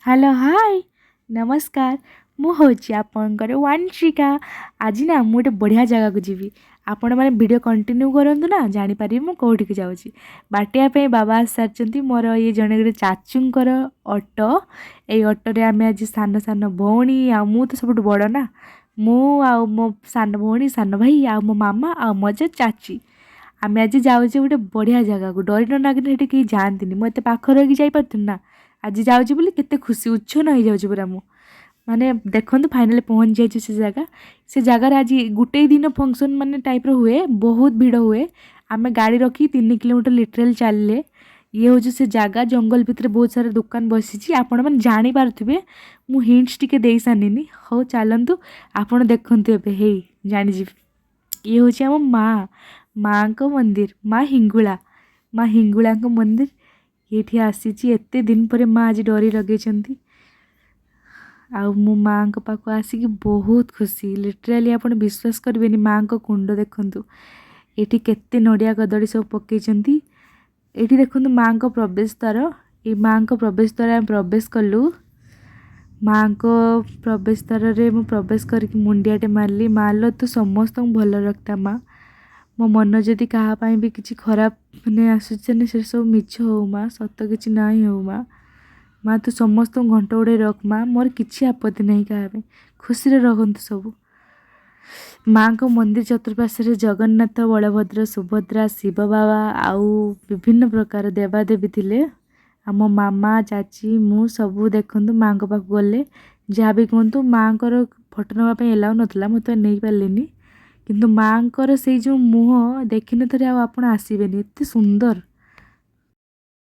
Hello, ହାଏ, ନମସ୍କାର। ମୁଁ ହେଉଛି ଆପଣଙ୍କର ୱାନଶିକା। ଆଜି ନା ମୁଁ ଗୋଟେ ବଢ଼ିଆ ଜାଗାକୁ ଯିବି। ଆପଣମାନେ ଭିଡ଼ିଓ କଣ୍ଟିନ୍ୟୁ କରନ୍ତୁ ନା, ଜାଣିପାରିବେ ମୁଁ କେଉଁଠିକି ଯାଉଛି। ବାଟିବା ପାଇଁ ବାବା ଆସିସାରିଛନ୍ତି। ମୋର ଇଏ ଜଣେ ଗୋଟେ ଚାଚୁଙ୍କର ଅଟୋ। ଏଇ ଅଟୋରେ ଆମେ ଆଜି ସାନ ସାନ ଭଉଣୀ ଆଉ ମୁଁ ତ ସବୁଠୁ ବଡ଼ ନା, ମୁଁ ଆଉ ମୋ ସାନ ଭଉଣୀ, ସାନ ଭାଇ ଆଉ ମୋ ମାମା ଆଉ ମୋ ଯୋଉ ଚାଚୀ, ଆମେ ଆଜି ଯାଉଛେ ଗୋଟେ ବଢ଼ିଆ ଜାଗାକୁ। ଡରି ନ ନାଗିଲେ ସେଠି କେହି ଯାଆନ୍ତିନି। ମୁଁ ଏତେ ପାଖରେ ରହିକି ଯାଇପାରୁଥିଲି ନା, ଆଜି ଯାଉଛି ବୋଲି କେତେ ଖୁସି, ଉଚ୍ଛନ୍ନ ହେଇଯାଉଛି ପୁରା ମୁଁ। ମାନେ ଦେଖନ୍ତୁ, ଫାଇନାଲି ପହଞ୍ଚି ଯାଇଛି ସେ ଜାଗା। ସେ ଜାଗାରେ ଆଜି ଗୋଟେ ଦିନ ଫଙ୍କସନ୍ ମାନେ ଟାଇପ୍ର ହୁଏ, ବହୁତ ଭିଡ଼ ହୁଏ। ଆମେ ଗାଡ଼ି ରଖି 3 କିଲୋମିଟର ଲିଟରାଲି ଚାଲିଲେ। ଇଏ ହେଉଛି ସେ ଜାଗା। ଜଙ୍ଗଲ ଭିତରେ ବହୁତ ସାରା ଦୋକାନ ବସିଛି। ଆପଣମାନେ ଜାଣିପାରୁଥିବେ, ମୁଁ ହିଣ୍ଟସ୍ ଟିକେ ଦେଇ ସାରିଲିନି। ହଉ ଚାଲନ୍ତୁ, ଆପଣ ଦେଖନ୍ତୁ, ଏବେ ହେଇ ଜାଣିଯିବେ। ଇଏ ହେଉଛି ଆମ ମା, ମାଙ୍କ ମନ୍ଦିର, ମା ହିଙ୍ଗୁଳା, ମା ହିଙ୍ଗୁଳାଙ୍କ ମନ୍ଦିର। ଏଇଠି ଆସିଛି ଏତେ ଦିନ ପରେ, ମା ଆଜି ଡୋରି ଲଗେଇଛନ୍ତି ଆଉ ମୁଁ ମାଆଙ୍କ ପାଖକୁ ଆସିକି ବହୁତ ଖୁସି ଲିଟରାଲି। ଆପଣ ବିଶ୍ୱାସ କରିବେନି, ମାଆଙ୍କ କୁଣ୍ଡ ଦେଖନ୍ତୁ, ଏଇଠି କେତେ ନଡ଼ିଆ କଦଳୀ ସବୁ ପକେଇଛନ୍ତି। ଏଇଠି ଦେଖନ୍ତୁ ମାଆଙ୍କ ପ୍ରବେଶ ଦ୍ୱାର। ଏଇ ମାଆଙ୍କ ପ୍ରବେଶ ଦ୍ୱାର ଆମେ ପ୍ରବେଶ କଲୁ। ମାଆଙ୍କ ପ୍ରବେଶ ଦ୍ୱାରରେ ମୁଁ ପ୍ରବେଶ କରିକି ମୁଣ୍ଡିଆଟେ ମାରିଲି। ମା ଲୋ, ତୁ ସମସ୍ତଙ୍କୁ ଭଲ ରଖିଥା ମା। ମୋ ମନ ଯଦି କାହା ପାଇଁ ବି କିଛି ଖରାପ ମାନେ ଆସୁଛି, ତାହେଲେ ସେ ସବୁ ମିଛ ହଉ ମା, ସତ କିଛି ନାହିଁ ହଉ ମା। ମା, ତୁ ସମସ୍ତଙ୍କୁ ଘଣ୍ଟ ଘୋଡ଼େଇ ରଖ ମା। ମୋର କିଛି ଆପତ୍ତି ନାହିଁ କାହା ପାଇଁ, ଖୁସିରେ ରଖନ୍ତୁ ସବୁ। ମାଆଙ୍କ ମନ୍ଦିର ଚତୁଃପାର୍ଶ୍ୱରେ ଜଗନ୍ନାଥ, ବଳଭଦ୍ର, ସୁଭଦ୍ରା, ଶିବ ବାବା ଆଉ ବିଭିନ୍ନ ପ୍ରକାର ଦେବାଦେବୀ ଥିଲେ। ଆମ ମାମା, ଚାଚୀ, ମୁଁ ସବୁ ଦେଖନ୍ତୁ ମାଆଙ୍କ ପାଖକୁ ଗଲେ। ଯାହା ବି କୁହନ୍ତୁ, ମାଆଙ୍କର ଫଟୋ ନେବା ପାଇଁ ଏଲାଉ ନଥିଲା, ମୁଁ ତ ନେଇପାରିଲିନି। କିନ୍ତୁ ମାଆଙ୍କର ସେଇ ଯେଉଁ ମୁହଁ ଦେଖିନେ ଥରେ ଆଉ ଆପଣ ଆସିବେନି, ଏତେ ସୁନ୍ଦର।